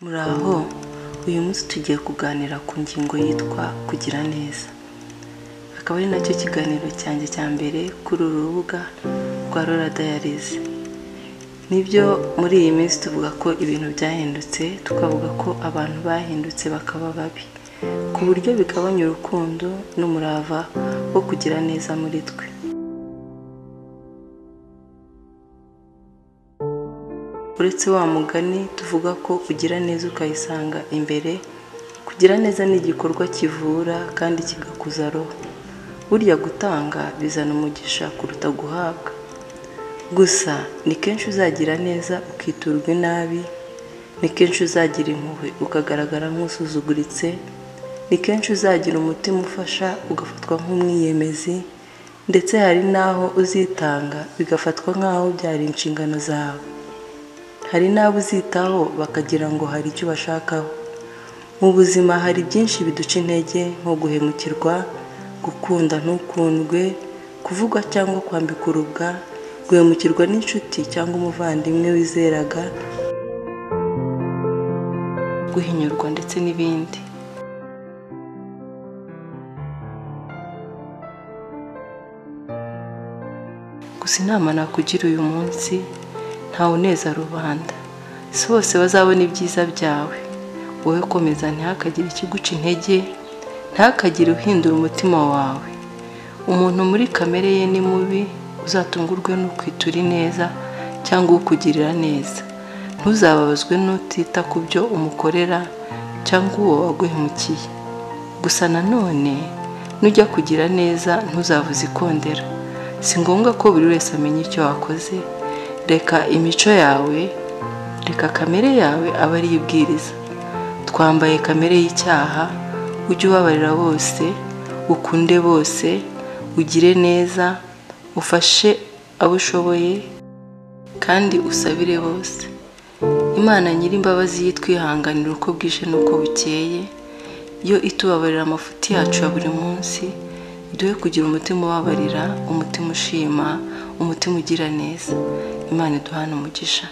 Muraho, uyu munsi tugiye kuganira ku ngingo yitwa kugira neza. Akaba ari nacyo kiganiro cyanjye cya mbere kuri uru rubuga rwa Rora Diaries. Nibyo, muri iyi minsi tuvuga ko ibintu byahindutse, tukavuga ko abantu bahindutse bakaba babi, ku buryo bigabanya urukundo n'umurava wo kugira neza muri twe. Uretse wa mugani tuvuga ko ugira neza ukayisanga imbere, kugira neza ni igikorwa kivura kandi kigakuza roho. Burya gutanga bizana umugisha kuruta guhabwa. Gusa ni kenshi uzagira neza ukiturwa inabi, ni kenshi uzagira impuhwe ukagaragara nk'usuzuguritse, ni kenshi uzagira umutima ufasha ugafatwa nk'umwiyemezi, ndetse hari n'aho uzitanga bigafatwa nk'aho byari inshingano zawe. Hari n'abo uzitaho bakagira ngo hari icyo ubashakaho. Mu buzima hari byinshi biduca intege nko guhemukirwa, gukunda ntukundwe, kuvugwa cyangwa kwambika urubwa, guhemukirwa n'inshuti cyangwa umuvandimwe wizeraga, guhinyurwa ndetse n'ibindi. Gusa inama nakugira uyu munsi, ntawuneza rubanda, si bose bazabona ibyiza byawe. Wowe komeza ntihakagire ikiguca intege, ntihakagire uhindura umutima wawe. Umuntu muri kamere ye ni mubi, uzatungurwe n'ukwitura ineza cyangwa ukugirira neza. Ntuzababazwe n'utita ku byo umukorera cyangwa uwo waguhemukiye. Gusa nanone nujya kugira neza ntuzavuze ikondera. Si ngombwa ko buri wese amenya icyo wakoze. Reka imico yawe, reka kamere yawe abe ariyo ibwiriza. Twambaye kamere y'icyaha, ujye ubabarira bose, ukunde bose, ugire neza, ufashe abo ushoboye kandi usabire bose. Imana nyir'imbabazi yitwihanganira uko bwije n'uko bukeye, yo itubabarira amafuti yacu ya buri munsi, iduhe kugira umutima ubabarira, umutima ushima, umutima ugira neza. Imana iduhane umugisha.